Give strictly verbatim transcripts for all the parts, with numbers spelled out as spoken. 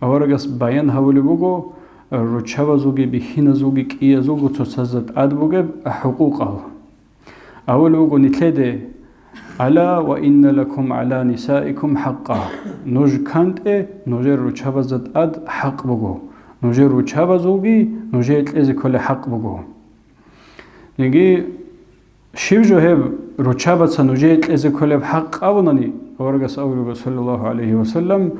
Аварагас баян гьавулеб буго руччабазулги бихьиназулги кӀиязулго цоцазда тӀад бугеб хӀукъукъал. Абулеб буго нилъеде: «Ала ва инна лакум гӀала нисаикум хӀакъа». Нуж кантӀе, нужер руччабазда тӀад хӀакъ буго. Нужер руччабазулги нужее кьезе кколеб хӀакъ буго. Яги щиб жо гьеб руччабаца нужее кьезе кколеб хӀакъ абунани, аварагас абулеб, саллаллагьу гӀалайгьи ва саллам,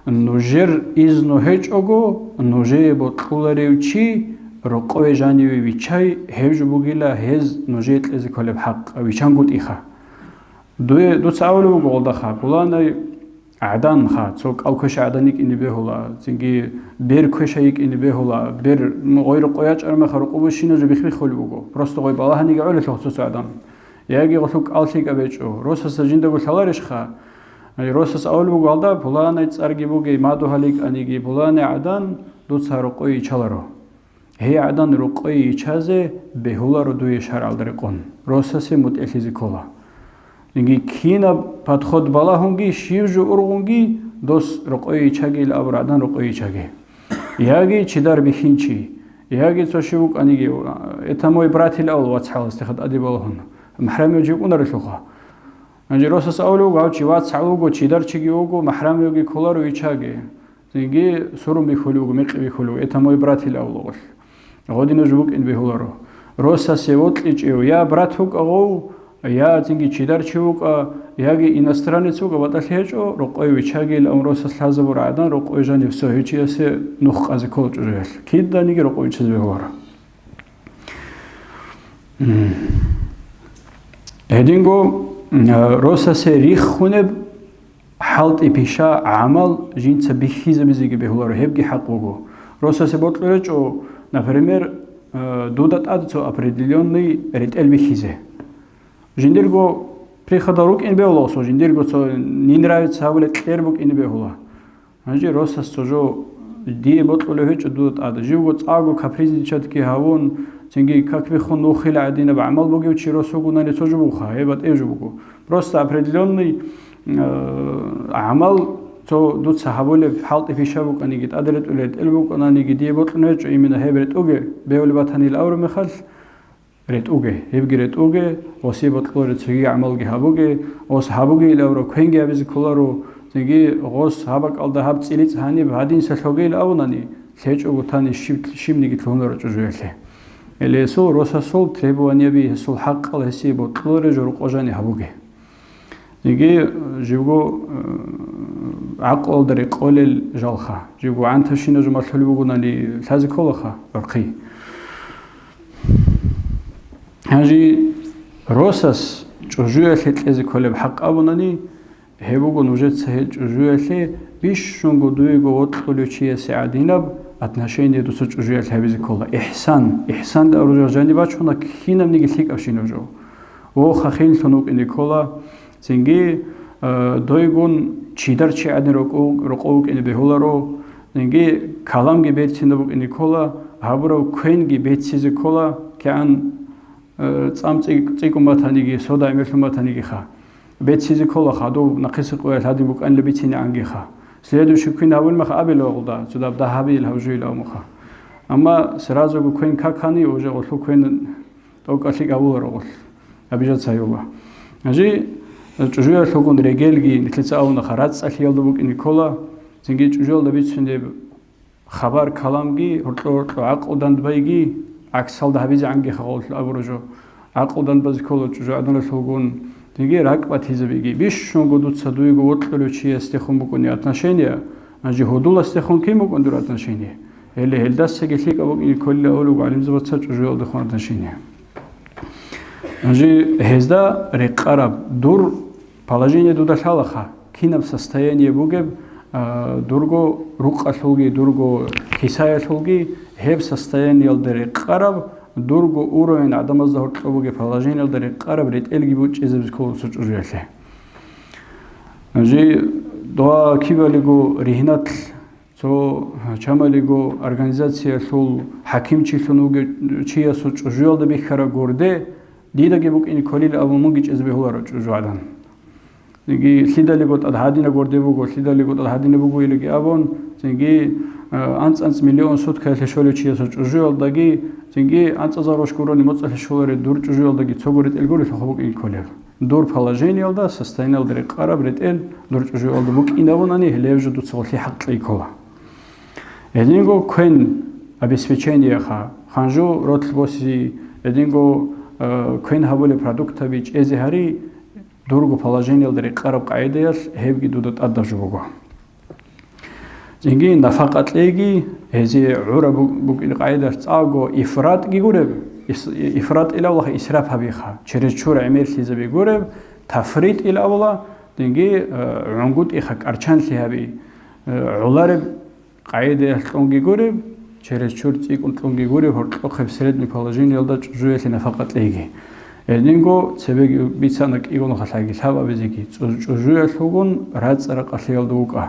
нужер изну гьечӀого, нужее бокьуларев чи рокъове жаниве виччай, гьеб жо бугила гьез нужее кьезе кколеб хӀакъ, виччангутӀиха. Дуе, дуца абулеб буго гъолдаха, пуланай гӀаданха, цо кӀал квеша гӀадан йикӀине бегьула, цинги бер квеша йикӀине бегьула, бер, м, гъой рокъой ячӀараб мехалъ рокъобе щинаб жо бихбихьулеб буго. Просто гъой балагьаниги гӀолелъул цо-цо гӀадан. Яги гъолъул кӀал лъикӀаб гьечӀо. Росасда жиндаго лъаларищха? Ай, росас абулеб буго гьалда, пуланай цӀарги бугей, мадугьал йикӀаниги, пуланай гӀадан дуца рокъой йиччаларо. Гьей гӀадан рокъой йиччазе бегьуларо дуе шаргӀалда рекъон, росасе мутӀигӀлъизе ккола. Яги кинаб подход балагьунги, щиб жо ургъунги, дос рокъой йиччагейилан абураб гӀадан рокъой йиччаге. Яги чидар бихьинчи, яги цо щив вукӀаниги, «Это мой брат» илан абула вацгӀаласдеха тӀаде балагьун, махӀрамияв жив вукӀунарелъулха. Гьанже росас абулеб буго, гьав чи вацгӀал вуго, чидар чиги вуго, махӀрамиявги кколаро, виччаге. Цинги сурун бихьулев вуго, мекъи бихьулев вуго, «Это мой брат» илан абула гъолъ. Гъодинав жо букӀин бегьуларо. Росасе вокьичӀев я брат вукӀа гъов, я цинги чидар чи вукӀа, яги иностранец вукӀа, батӀалъи гьечӀо, рокъой виччагейилан росас лъазабураб гӀадан рокъой жанив цо гьев чиясе нух къазе ккола чӀужуялъ. Киданиги рокъой виччазе бегьуларо. Гьединго, м, росасе риххунеб хӀалтӀи-пиша, гӀамал жинца бихьизабизеги бегьуларо, гьебги хӀакъ буго. Росасе бокьулеб гьечӀо, например, э, дуда тӀад цо определённый ретӀел бихьизе. Жиндирго прихадал рукӀин бегьула, цо жиндирго цо не нравится гьабулеб кьер букӀине бегьула. Гьанже росас цо жо дие бокьулеб гьечӀо дуда тӀад. Живго цӀакъго капризничать гьавун, цинги как биххун нухила гӀадинаб гӀамал бугев чи рос вугунани цо жо бугоха, гьеб батӀев жо буго. Просто определённый, э, гӀамал цо дуца гьабулеб хӀалтӀи-пиша букӀаниги, тӀаде ретӀулеб ретӀел букӀананиги дие бокьун гьечӀо, именно гьеб ретӀуге, бегьулеб батанила абураб мехалъ, ретӀуге, гьебги ретӀуге, гъосе бокьулареб цоги гӀамалги гьабуге, гъос гьабугейилан абураб квенги гьабизе кколаро, цинги гъос гьаб бакӀалда гьаб цӀилицӀ гьаниб гьадинса лъогейилан абунани, лъечӀого тани щиб-, щибниги лъугьунаро чӀужуялъе. Гьеле гьесул росасул требованияби, гьесул хӀакъал гьесие бокьулареб жо рокъов жанив гьабуге. Цинги живго, э, гӀакълуялда рекъолел жалха, живго гӀантавщинаб жо малъулеб бугунани лъазе кколаха гӀурхъи. Гьанже росас чӀужуялъе кьезе кколеб хӀакъ абунани, гьеб буго нужеца гьел чӀужуялъе бищунго дуего вокьулев чиясе гӀадинаб отношение дуца чӀужуялъе гьабизе ккола. Ихсан, ихсан даружал жаниб бачуна кинабниги лъикӀабщинаб жо. Вохахинлъун вукӀине ккола, цинги, э, дойгун чидар чи гӀадин рокъов-, рокъов вукӀине бегьуларо, цинги каламги берцинаб букӀине ккола, гьабураб квенги беццизе ккола, кигӀан, э, цӀам цӀи-, цӀикӀкӀун батаниги, сода гӀемерлъун батанигиха. Беццизе ккола хадуб нахъисеб къоялъ гьадин букӀанила бицинегӀангиха. Следующий квен гьабулеб мехалъ абила гъолда, цо дагьабил гьаб жуйила абунха. Амма сразу квен какани, уже гъолъул квен тӀокӀалъи гьабуларо гъолъ. Обижаться гьаюла. Гьанже чӀужуялъулгун регелги, нилъеца абунаха, рацӀцӀалъиялда букӀине ккола, цинги чӀужуялда бицунеб хабар-каламги, гьоркьо-гьоркьо гӀакълу дандбайги, гӀаксалда гьабизегӀанги хагъуллъи абураб жо. ГӀакълу дандбазе ккола чӀужугӀаданалъулгун, цинги ракӀ батизабиги. Бищунго дуца дуего вокьулев чиясдехун букӀуни отношения, гьанже гьудуласдехун кин букӀун дур отношения? Гьеле гьелдасаги лъикӀаб букӀине кколила абулеб гӀалимзабаца чӀужуялдехун отношения. Гьанже гьезда рекъараб дур положение дуда лъалаха, кинаб состояние бугеб, а, дурго рукъалъулги, дурго кисаялъулги, гьеб состояниялда рекъараб, дурго уровень гӀадамазда гьоркьоб бугеб положениялда рекъараб ретӀелги бучӀизабизе ккола цо чӀужуялъе. Гьанже дова кибалиго ригьнат Цо чамалиго организациялъул хӀакимчилъун вугев чиясул чӀужуялда бихьараб гурде, дидаги букӀине кколил абун мунги чӀезе бегьуларо чӀужугӀадан. Диги лъидалиго тӀад гьадинаб гурде буго, лъидалиго тӀад гьадинаб буго илиги абун, Цинги, э, анцӀ-анцӀ миллион суткаялъе щолев чиясул чӀужуялдаги, цинги анцӀазар рощ гурони моцӀалъе щоларел дур чӀужуялдаги цого ретӀел гурелъухъ букӀин кколеб. Дур положениялда, состояниялда рекъараб ретӀел дур чӀужуялда букӀин абунани, гьелев жо дуца гъолъи хӀакълъи ккола. Гьединго квен, обеспечениеха, ханжу ролъ боси, гьединго, э, квен гьабулеб продуктаби чӀезе гьари, дурго положениялда рекъараб къагӀидаялъ гьебги дуда тӀадаб жо буго. Цинги нафакъа кьейги, гьезие гӀураб буг-, букӀин къагӀидаялъ цӀакъго ифратги гуреб, ис-, ифрат илавлаха исраф гьабиха, чересчур гӀемерлъизаби гуреб, тафрит илавла, цинги, э, гӀунгутӀиха кӀарчанлъи гьаби, э, гӀолареб къагӀидаялъ кьунги гуреб, чересчур цӀикӀкӀун кьунги гуреб, гьоркьохъеб средний положениялда чӀужуялъе нафакъа кьейги. Гьединго цебеги бицана кӀиго нухалъ гьаги лъабабизеги, цӀу-, чӀужуялъугун рацӀцӀа-ракъалъиялда вукӀа.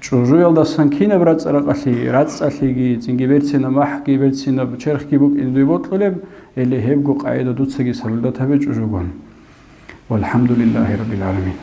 ЧӀужуялдасан кинаб рацӀцӀа-ракъалъи, рацӀцӀалъиги, цинги берцинаб махӀги, берцинаб черхги букӀине дуе бокьулеб, гьеле гьебго къагӀида дуцаги сабулдат гьабе чӀужугун. Валхамдулиллагьи раббил гӀаламин.